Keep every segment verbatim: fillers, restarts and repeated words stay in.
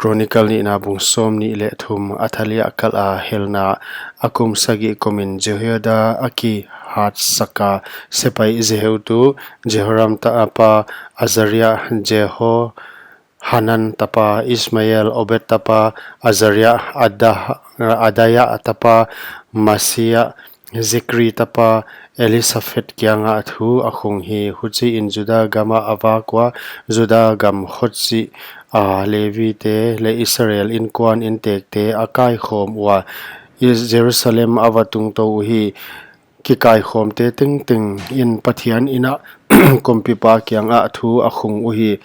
Chronicle nihna bung sawmnih leh thum. Athalia kal a helna a kum sagih kumin Jehoiada a kihatsaka sepaih zaheutu Jehoram tapa Azaria, Jehohanan tapa Ismael, Obed tapa Azaria, Ada-, Adaia tapa Masia, Zikri tapa Elisaphat kiangah thu a khung hi. Huchiin Juda gama a vak ua, Juda gam khochih a Levite leh Israel inkuan intekte a kaikhawm ua, Is-, Jerusalem a va tungtou uhi. Kikaikhawmte tengteng in Pathian ina kumpipa kiangah thu a khung uhi.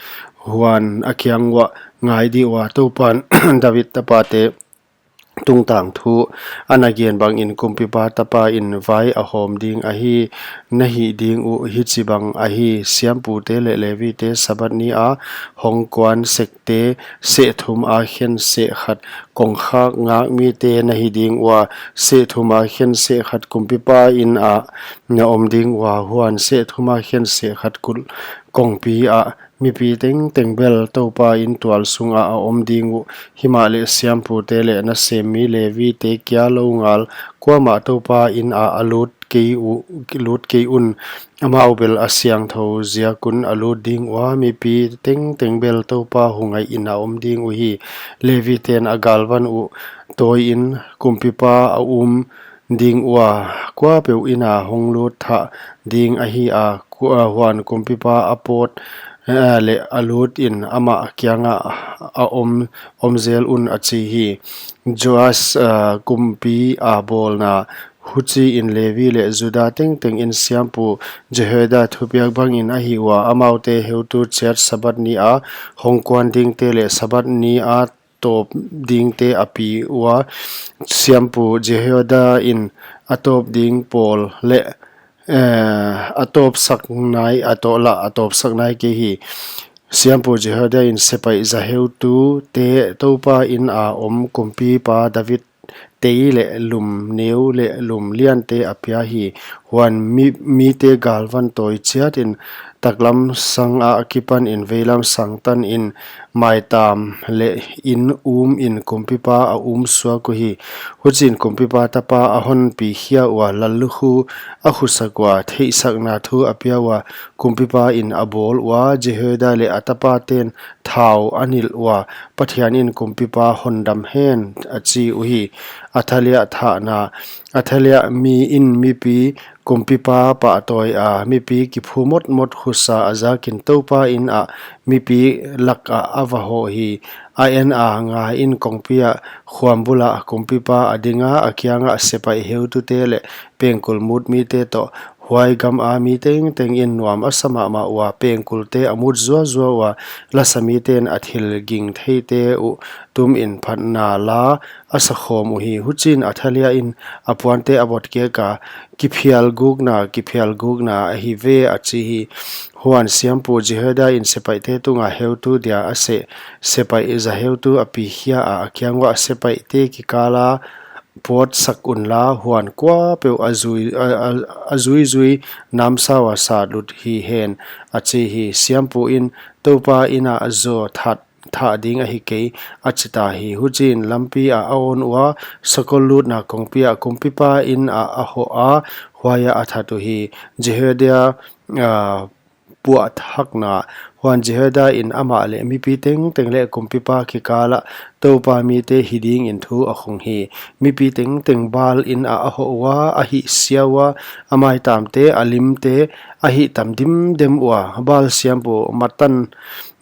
Huan a kiang uah, ngai di ua, Toupan David tapate tungtang thu a na gen bangin kumpipa tapa in vai a hawm ding ahi, na hih ding uh hichibang ahi. Siampute leh Levite Sabbath ni a hong kuan sekte, seh thum a khen seh khat kongkhak ngak mite na hi ding ua, seh thum a khen seh khat kumpipa in ah na om ding ua, huan seh thum a khen seh khat kulh kongpi ah mipi tengteng bel Toupa in tual sungah a om ding uh. Himahleh siampute leh nasemmi Levite kia lou ngal kuamah Toupa in ah a lut kei uh, lut kei un. Amau bel a siangthou ziak un a lut ding ua, mipi tengteng bel Toupa hu ngaihin a om ding uhi. Leviten a galvan uh tawiin kumpipa a um ding ua, kuapeuh ina hong lut thah ding ahi a, kua-, huan kumpipa a pawt, eh, leh a lutin amah kiangah a om, om zel un, a chi hi. Joas, eh, kumpi a bawlna. Huchiin Levi leh Juda tengteng in siampu Jehoiada thupiak bangin a hih ua, amaute heutu chiat Sabbath ni a hong kuan dingte leh Sabbath ni a tawp dingte a pi ua, siampu Jehoiada in a tawp ding pawl leh, eh, a tawpsak nai, a tawp lah a tawpsak nai kei hi. Siampu Jehoiada in sepaih zaheutute Toupa in a om kumpipa David tei leh lum neu leh lum liante a pia hi. Huan mi, mite galvan tawi chiatin taklam sang akipanin veilam sang tanin maitam leh in umin kumpipa a um suak uhi. Huchiin kumpipa tapa a hon pi khia ua, lallukhu a khusak ua, theihsakna thu a pia ua, kumpipa in a bawl ua, Jehoiada leh a tapaten thau a nilh ua, Pathian in kumpipa hondam hen, a chi uhi. Athalia thahna. Athalia mi in mipi kumpipa pahtawi a, mipi kiphu motmot khusa a zakin Toupa in ah mipi lakah a va hoh hi. A en a, ngai in kongpi ah khuam bula kumpipa a dinga, a kiangah sepaih heutute leh pengkul mut mite toh, huai gama mi tengteng in nuam a sa mahmah ua, pengkulte a mut zuazua ua, lasa miten a thil ging theite uh tumin phatna la a sa khawm uhi. Huchiin Athalia in a puante a botkek a, kiphial gukna, kiphial gukna ahi ve, a chi hi. Huan siampu Jehoiada in sepaihte tunga heutu dia a seh sepaih zaheutu a pi khia a, a kiang uah, sepaihte kikala pawtsak unla, huan kuapeuh a zui, a, a, a zuizui namsau a sat lut hi hen, a chi hi. Siampu in, Toupa in ah zaw that, thah ding ahi kei, a chi ta hi. Huchiin lampi ah a on ua, sakol lutna kongpi ah kumpipa in ah a hoh a, huai ah a that uhi. Jehoiada, ah, puahthakna. Huan Jehoiada in amah leh mipi tengteng leh kumpipa kikalah Toupa mite hi dingin thu a khung hi. Mipi tengteng Baal in ah a hoh ua, a hihsia ua, a maitamte, a limte, a hihtam dimdem ua, Baal siampu Matan,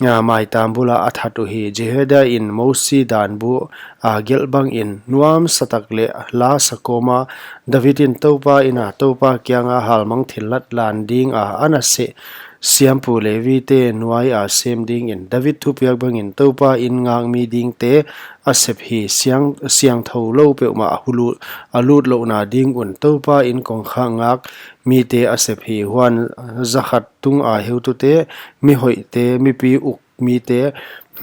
ah, maitam bula a that uhi. Jehoiada in Mosi danbu a gelh bangin, nuamsa tak leh lasa kawma David in Toupa in ah, Toupa kianga halmang thillat lan dinga a na seh siampu Levite nuaia sem dingin, David thupiak bangin Toupa in ngakmi dingte a sep hi. Siang, siangthou lou peuhmah a hulut, a lut louhna ding un Toupa in kongkhak ngak mite a sep hi. Huan zakhat tunga heutute, mihoihte, mipi uk mite,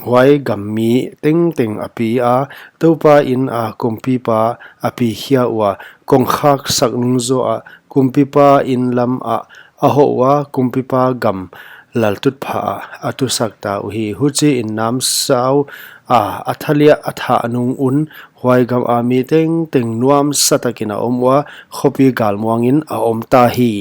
huai gam mi tengteng a pi a, Toupa in ah kumpipa a pi khia ua, kongkhak sak nung zaw ah kumpipa in lam ah a hoh ua, kumpipa gam laltutphah ah a tusak ta uhi. Huchiin namsau a a thaliah a thah nung un huai gam a mi tengteng nuamsa takin a om ua, khopi galmuangin a om ta hi.